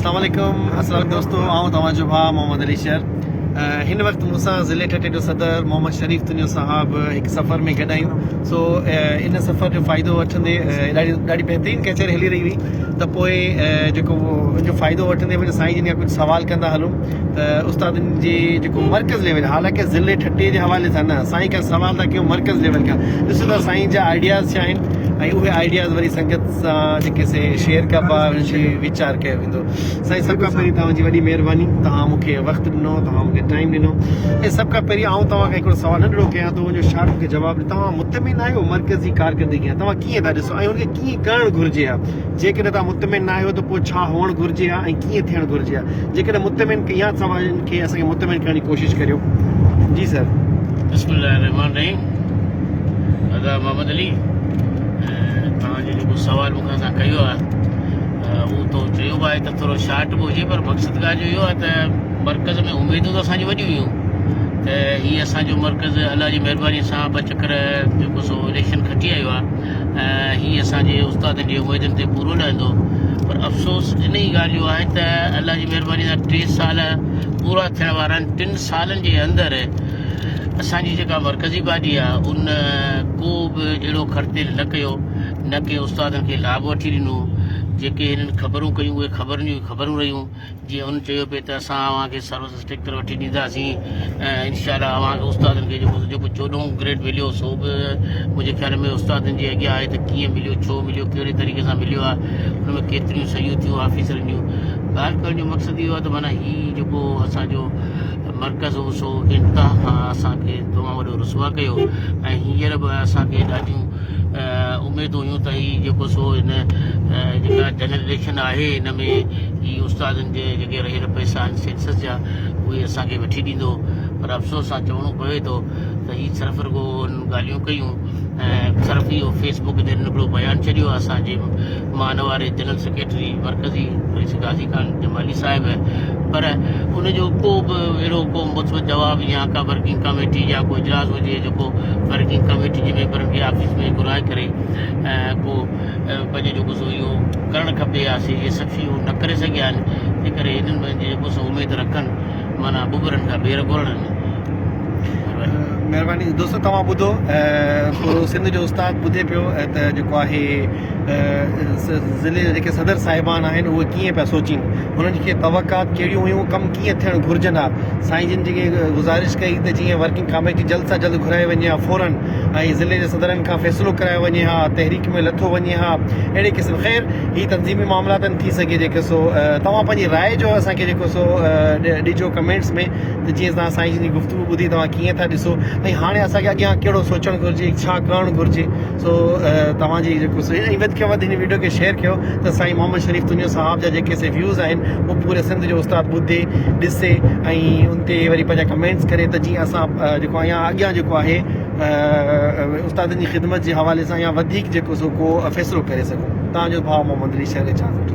اسلام عليڪم اسلام دوستو آئون توهان جو ڀاء محمد علي شر هن وقت مون سان ضلعي ٺٽي جو صدر محمد شريف تنيو صاحب هڪ سفر ۾ گڏ آهيون سو ان سفر جو فائدو وٺندي ڏاڍي ڏاڍي بهترين ڪچهري هلي رهي هئي ته پوء جيڪو ان جو فائدو وٺندي به سائين جن کان ڪجهه سوال ڪندا هلون ته استادن جي جيڪو مرڪز ليول حالانڪه ضلعي ٺٽي جي حوالي سان نه سائين کان سوال ٿا ڪيون مرڪز ليول کان ڏسو ته سائين جا آئيڊياز ڇا آهن ۽ اهي آئيڊياز وري سنگت سان جيڪي سي شيئر ڪبا انهن تي ويچار ڪيو ويندو. سائين سڀ کان پهرين توهان جي وڏي مهرباني توهان مون کي وقت ڏنو توهان مون کي ٽائيم ڏنو ۽ سڀ کان پهرين آئون توهان کان هڪڙو سوال ننڍڙو ڪيان ٿو ان جو شارٽ مون کي جواب ڏيو توهان مطمئن آهيو مرڪزي ڪارڪردگي کان توهان ڪيئن ٿا ڏسو ۽ ان کي ڪيئن ڪرڻ گهرجي ها جيڪڏهن توهان مطمئن نه آهيو ته پوء ڇا هئڻ گهرجي ها ۽ ڪيئن ٿيڻ گهرجي ها جيڪڏهن مطمئن يا سوالن کي اسان کي مطمئن ڪرڻ جي ڪوشش ڪريو جي سر. بسم الله الرحمٰن الرحيم ادا محمد علي توهان جو جيڪو سوال مون کان سان ڪيو آهي اهو تو چيو به آهي ته ٿورو شارٽ به هجي پر مقصد ڳالهه جو اهو آهي ته مرڪز ۾ اميدون ته اسان جون وڏيون هيون ته هي اسان جو مرڪز الله جي مهرباني سان ٻه چڪر جيڪو سو اليڪشن کٽي آيو آهي ۽ هي اسان جي استادن جي اميدن تي پورو لهندو پر افسوس ان ئي ڳالهه جو آهي ته الله جي مهرباني سان ٽي سال پورا ٿيڻ وارا آهن ٽن سالن جي اندر اسان جي جيڪا مرڪزي باڊي آهي ان ڪو به اهڙو کڙتيل نه ڪيو نه ڪي استادن کي لاڀ وٺي ڏنو جيڪي هنن خبرون ڪيون اهي خبرن جون خبرون رهيون جيئن هن چيو پئي ته اسان اوهان کي سروس اسٽرڪچر وٺي ڏينداسين ۽ انشاء الله اوهان کي استادن کي جيڪو جيڪو چوڏهون گريڊ مليو سو به منهنجي خيال ۾ استادن جي اڳيان آهي ته ڪيئن مليو ڇو مليو ڪهڙي طريقي سان مليو آهي ان ۾ ڪيتريون صحيحون ٿيون آفيسرن جون ڳالهه ڪرڻ جو مقصد اهو آهي ته معنيٰ هي جيڪو اسان جو مرڪز هو سو انتها کان اسان کي تمام وڏو رسوا ڪيو ۽ هينئر به اسان کي ڏاڍيون اميدون هيون ته هي جيڪو سو هن جيڪا جنرل اليڪشن آهي هن ۾ هي استادن جي جيڪي رهيل پئسا آهن سينسس جا اهي اسان کي وٺي ڏيندو پر افسوس سان چوڻو پوي ٿو ته هي صرف رڳو هن ڳالهيون ڪيون ۽ صرف اهو فيس بڪ تي هن هڪڙو بيان ڇڏيو آهي اسان جي مان واري جنرل سيڪريٽري مرڪزي رئيس غازي خان جمالي صاحب پر ان جو ڪو به اهڙو ڪو مثبت جواب يا ڪا ورڪنگ ڪميٽي يا ڪو اجلاس هجي جيڪو ورڪنگ ڪميٽي جي ميمبرن کي آفيس ۾ گهرائي ڪري ڪو پنهنجو جيڪو سو اهو ڪرڻ کپي ها سي اهي سڀ شيون نه ڪري سگهيا آهن تنهن ڪري هنن ۾ جيڪو سو اميد رکن معنيٰ ٻٻرن کان ٻير گهرڻ مهرباني دوستو توهان ٻڌو پورو سنڌ جو استاد ٻڌي پيو ته جيڪو آهي ضلعي جا جيڪي صدر صاحبان آهن اهي ڪيئن پيا سوچين هنن کي توقعات ڪهڙيون هيون ڪم ڪيئن ٿيڻ گهرجن ها سائين جن جيڪي گذارش ڪئي ته جيئن ورڪنگ ڪاميٽي جلد سان جلد گهرائي وڃي ها فورن ۽ ضلعي جي صدرن کان فيصلو ڪرايو وڃي ها تحريڪ ۾ لٿو وڃي ها اهڙي قسم خير هي تنظيمي معاملات آهن ٿي سگهي جيڪو سو توهان پنهنجي راء جو اسان کي جيڪو سو ڏجو ڪمينٽس ۾ ته جيئن توهان سائين جن جي گفتگو ٻڌي توهان ڪيئن ٿا ڏسو ۽ هاڻي اسان کي اڳيان ڪهڙو سوچڻ گهرجي ڇا ڪرڻ گهرجي سو توهان جي جيڪو سو ۽ وڌ کان وڌ هن ويڊيو کي شيئر ڪيو ته سائين محمد شريف تنيو صاحب جا جيڪي سي ويوز آهن اهو پوري سنڌ جو استاد ٻڌي ڏسي ۽ ان تي وري پنهنجا ڪمينٽس ڪري ته جيئن اسان جيڪو اڃا اڳيان جيڪو آهي استادن جي خدمت جي حوالي سان يا وڌيڪ جيڪو سو ڪو فيصلو ڪري سگهون توهان جو ڀاء محمد علي شهر اجازت.